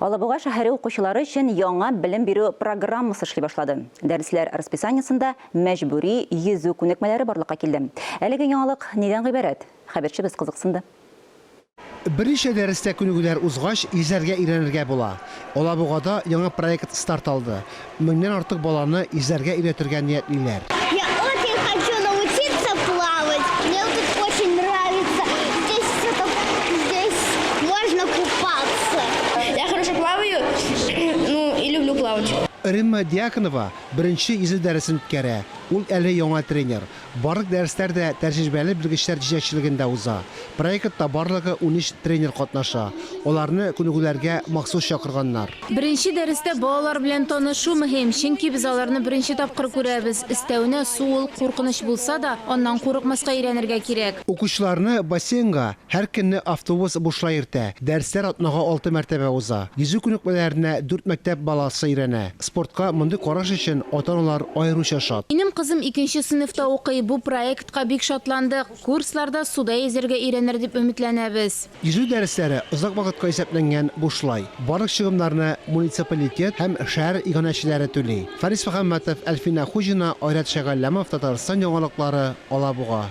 Алабуга шәһәре укучылары өчен яңа белем бирү программасы эшли башлады. Дәресләр расписаниесендә мәҗбүри йөзү күнекмәләре барлыкка килде. Әлеге яңалык нидән гыйбарәт? Хәбәрчебез кызыксынды. Берничә дәрестә күнегүләр узгач, йөзәргә өйрәнергә була. Алабугада яңа проект старт алды. Меңнән артык баланы йөзәргә өйрәтергә ниятлиләр. Я очень хочу научиться плавать. Мне тут очень нравится. Здесь все так, здесь можно купаться. Я хорошо плаваю, ну и люблю плавать. Римма Дьяконова беренче йөзү дәресен үткәрә. Ул әле яңа тренер. Барлык дәресләр дә тәҗрибәле белгечләр җитәкчелегендә уза. Проектта барлыгы 13 тренер катнаша. Аларны күнегүләргә махсус чакырганнар. Беренче дәрестә балалар белән танышу мөһим, чөнки без аларны беренче тапкыр күрәбез. Өстәвенә, су ул куркыныч булса да, аннан курыкмаска өйрәнергә кирәк. Укучыларны бассейнга һәр көнне автобус бушлай йөртә. Дәресләр атнага алты мәртәбә уза. Йөзү күнекмәләренә дүрт мәктәп баласы өйрәнә. Спортка мондый караш өчен ата-аналар аеруча шат. Минем кызым икенче сыйныфта укый. Бу проектка бик шатландык. Курсларда суда йөзәргә өйрәнер дип өметләнәбез. Йөзү дәресләре озак вакытка исәпләнгән бушлай. Барлык чыгымнарны муниципалитет һәм шәһәр иганәчеләре түли. Фарис Мөхәммәтов, Әлфинә Хуҗина, Айрат Шәйгалләмов, Татарстан яңалыклары, Алабуга.